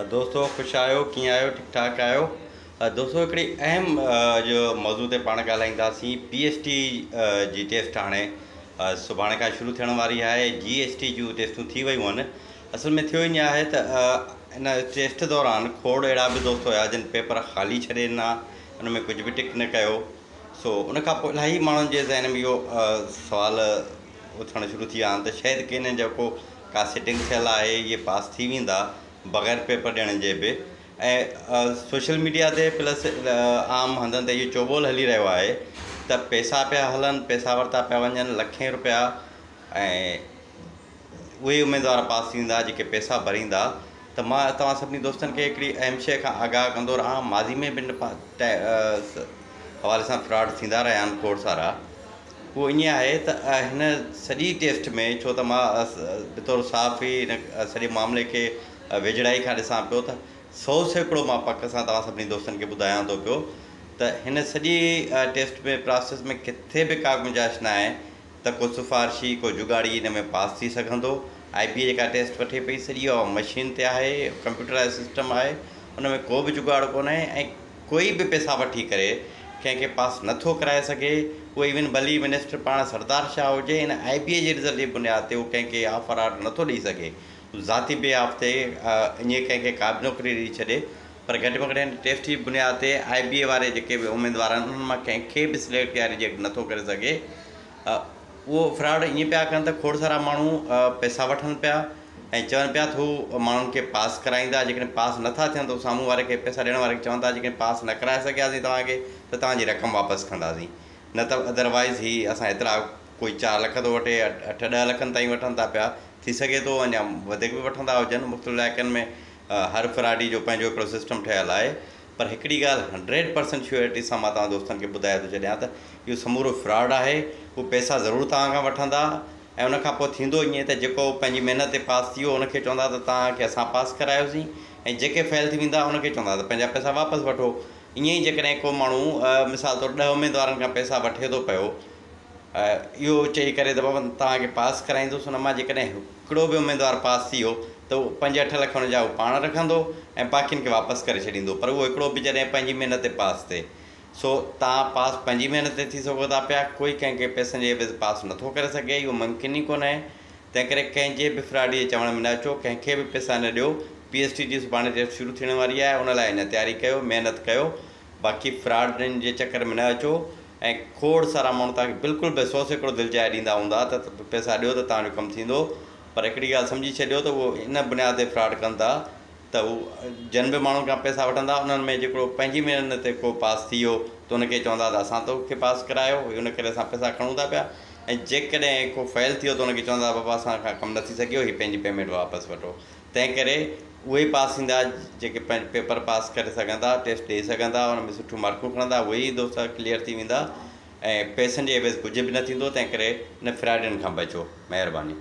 دوستو خوش آهيو ڪيئن آهيو ٺيڪ ٺاڪ آهيو دوستو هڪڙي اهم جو موضوع تي پاڻ ڳالهائينداسين پي ايس ٽي جي ٽيسٽ هاڻي سڀاڻي کان شروع ٿيڻ واري آهي جي ايس ٽي جون ٽيسٽون ٿي ويون آهن اصل ۾ ٿيو ائين آهي ته ان ٽيسٽ دوران کوڙ اهڙا به دوست هيا جن پيپر خالي ڇڏي ڏنا ان ۾ ڪجهه به ٽڪ نه ڪيو سو ان کان پوء الاهي ماڻهن جي ذهن ۾ اهو سوال اٿڻ شروع ٿي ويا آهن ته شايد ڪنهن جو ڪو ڪا سيٽنگ ٿيل آهي اهي پاس ٿي ويندا بغير پيپر ڏيڻ جي به ۽ سوشل ميڊيا تي پلس عام هنڌن تي اهو چوٻول هلي رهيو آهي ته پئسا پيا هلن پئسا ورتا پيا وڃن لکين روپيا ۽ اهي اميدوار پاس ٿيندا جيڪي پئسا ڀريندا ته مان توهان سڀني دوستن کي هڪڙي اهم شيء کان آگاهه ڪندو رهان ماضي ۾ به ان حوالي سان فراڊ ٿيندا رهيا آهن کوڙ سارا اهو ائين آهي ته هن سڄي ٽيسٽ ۾ ڇو ته مان بطور صحافي هن سڄي معاملي کي ويجهڙائي کان ڏسان پيو ته 100% مان پڪ سان توهان سڀني دوستن کي ٻڌايان ٿو پيو ته هن سڄي ٽيسٽ ۾ پراسيس ۾ ڪٿي به ڪا گنجائش نه آهي ته ڪو سفارشي ڪو جگاڙي ان ۾ پاس ٿي سگهندو. آء بي اي جيڪا ٽيسٽ وٺي پئي سڄي اها مشين تي آهي ڪمپيوٽرائز سسٽم آهي ان ۾ ڪو به جگاڙ ڪونهي ۽ ڪوئي به پئسا وٺي ڪري ڪنهن کي پاس نه ٿو ڪرائي سگهي اهو ايون ڀلي منسٽر پاڻ سردار شاهه هجي ان آء بي اي جي رزلٽ جي بنياد تي اهو ڪنهن کي آفر آرڊر نه ٿو ڏئي سگهي ذاتي بي هاف تي ائين ڪنهن کي ڪا به نوڪري ڏئي ڇڏي پر گهٽ ۾ گهٽ هن ٽيسٽ جي بنياد تي آء بي اي واري جيڪي به اميدوار آهن انهن مان ڪنهن کي به سليڪٽ يا ريجيڪٽ نه ٿو ڪري سگهي اهو فراڊ ائين پيا ڪن ته کوڙ سارا ماڻهو پئسا وٺن پيا ۽ چون پيا ته هو ماڻهن کي پاس ڪرائيندا جيڪڏهن پاس نٿا ٿين ته سامهون واري کي پئسا ڏيڻ واري کي چون ٿا جيڪڏهن پاس نه ڪرائي سگهياسين توهان کي ته توهان جي رقم واپس کڻنداسين نه ته ادروائز هي اسان ايترا ڪوئي 4 لک ٿو وٺي 8 10 لکن تائين وٺن ٿا پيا ٿي سگهي ٿو اڃا وڌيڪ به وٺندا هجن مختلف علائقن ۾ هر فراڊي جو پنهنجو هڪڙو سسٽم ٺهيل آهي پر هڪڙي ڳالهه 100% شيورٽي سان مان توهان دوستن کي ٻڌائي ٿو ڇڏيان ته اهو سمورو فراڊ آهي هو پئسا ضرور توهان کان وٺندا ۽ ان کان پوء ٿيندو ائين ته جيڪو پنهنجي محنت تي پاس ٿي ويو ان کي چوندا ته توهان کي اسان پاس ڪرايوسين ۽ جيڪي فيل ٿي ويندا ان کي چوندا ته پنهنجا پئسا واپس وٺو ائين ئي جيڪڏهن ڪو ماڻهو مثال طور 10 اميدوارن کان پئسا وٺي ٿو پيو اهو چئي ڪري ته بابا توهان کي پاس ڪرائيندس ان مان جيڪڏهن هڪڙو به اميدوار پاس ٿي ويو ته اهو 5 8 لک ان جا هو پاڻ رکندو ۽ باقين کي واپس ڪري ڇڏيندو پر اهو هڪڙو به جڏهن پنهنجي محنت تي پاس ٿئي سو توهان پاس پنهنجي محنت تي ٿي سگهو ٿا پيا ڪوئي ڪنهن کي پئسن جي عيوض پاس نٿو ڪري سگهي اهو ممڪن ئي ڪونهي تنهن ڪري ڪنهن جي به فراڊي جي چوڻ ۾ نه اچو ڪنهن کي به پئسا نه ڏيو پي ايس ٽي جي سڀاڻي ٽيسٽ شروع ٿيڻ واري آهي ان لاء اڃا تياري ڪيو محنت ڪيو باقي فراڊن جي چڪر ۾ نه اچو ۽ کوڙ سارا ماڻهو توهان کي بلڪل به 100% دلجاء ڏيندا هوندا ته پئسا ڏيو ته توهان جو ڪم ٿيندو پر هڪڙي ڳالهه سمجهي ڇڏيو ته اهو ان بنياد تي فراڊ ڪن ٿا ته هو جن به ماڻهن کان پئسا وٺندا انهن ۾ جيڪو پنهنجي محنت تي ڪو پاس ٿي ويو ته ان کي چوندا ته اسان توکي پاس ڪرايو ان ڪري اسان پئسا کڻون ٿا پيا ۽ جيڪڏهن ڪو فيل ٿي ويو ته ان کي چوندا بابا اسان کان ڪم نه ٿي سگهيو هي پنهنجي پيمينٽ واپس وٺو تنهن ڪري اهي ئي پاس ٿيندا جيڪي پنهنجو پيپر پاس ڪري سگهندا، ٽيسٽ ڏئي سگهندا، ان ۾ سٺيون مارڪون کڻندا، اهي ئي دوست ڪليئر ٿي ويندا ۽ پئسن جي عيوض ڪجهه به نه ٿيندو، تنهن ڪري ان فراڊين کان بچو. مهرباني.